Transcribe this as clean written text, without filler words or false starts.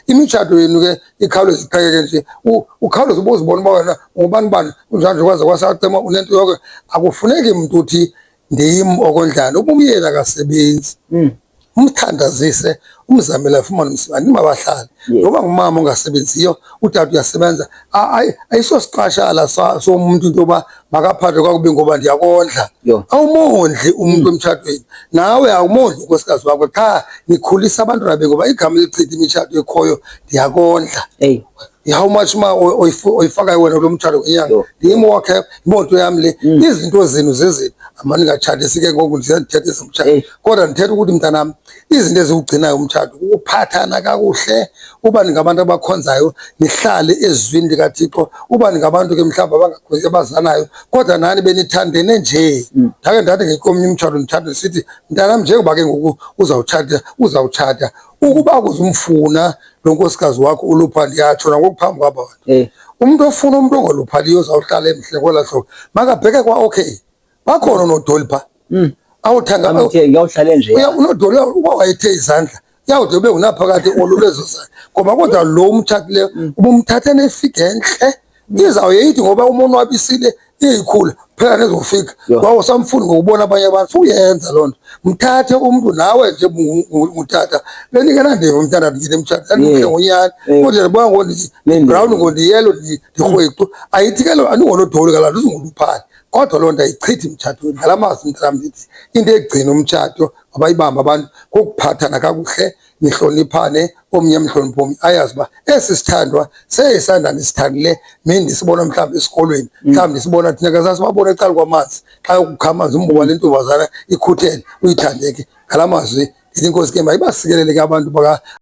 Imitshato yenu ke ikhawuleze iqhekeke nje, ukhawuleze uba uzibona uba wena ungubani bani, kunjani nje kwaze kwasacima unento yonke. Akufuneki mntu uthi ndim okondlana. Uba umyeni akasebenzi, umthandazise, umzamele afumane umsebenzi, andimabahlali. Noba ngumama ongasebenziyo, utata uyasebenza, ayisosiqashala somntu into yoba makaphathwe kakubi ngoba ndiyakondla. Awumondli umntu emtshatweni, nawe awumondli unkosikazi wakho, qha nikhulisa abantwana benu, ngoba igama elichitha imitshato ekhoyo, ndiyakondla. How much ma oyifakayo wena kulo mtshato ngenyanga? Ndim owakhe imoto yam le. Izinto zenu zezenu, amaningetshatisi ke ngoku, ndithetha ezomtshato. Kodwa ndithetha ukuthi, mntanam, izinto eziwugcinayo umtshato kukuphathana kakuhle, uba ningabantu abakhonzayo, nihlale ezwini likaThixo. Uba ningabantu ke mhlawumbi abangakhonzi, abazanayo, kodwa nani benithandene nje. Ndake ndathi ngekomnye umtshato, ndithathe ndisithi, mntanam, njengoba ke ngoku uzawutshata, uzawutshata, ukuba kuzumfuna lo nkosikazi wakho ulupha, ndiyatsho nangoku phambi kwaba bantu, umntu ofuna umntu ongoluphaliyo ozawuhlala emhle kwelaa hlobo, makabheke kwa okay, bakhona oonodoli phaa. Awuthanga Ngiyawuhlale nje. Unodoli uba wayethe izandla, uyawude ube ngunaphakade olula ezo zandla, ngoba kodwa lo umtshatileyo ubumthathe nefige entle, izawuye ithi ngoba umonwabisile iyikhula phela nezofika. Wawusamfuni ngokubona abanye abantu, suyenza loo nto. Mthathe umntu nawe nje ngutata, bendingenandiva mntana ndingene emtshato, ndandimhle ngonyana, kodwa ndibona ngoku brown, ngondiyelo, ndirhwecu. Ayithi ke lo andingonodoli kalaa nto, uzungoluphali, kodwa loo nto ayichithi mtshatweni. Ngala mazwi, mntanam, ndithi into egcina umtshato mabayibambe abantu kukuphathana kakuhle, nihloniphane, omnye amhloniphe omnye, ayazi uba esi sithandwa seyisanda ndisithandile mini ndisibona mhlawumbi esikolweni, mhlawumbi ndisibona thina ke sasibabona ecala kwamanzi xa kukha amanzi, umbuka le ntombazana ikhuthele, uyithande ke. Ngala mazwi ndithi inkosi ke mayibasikelele ke abantu baka.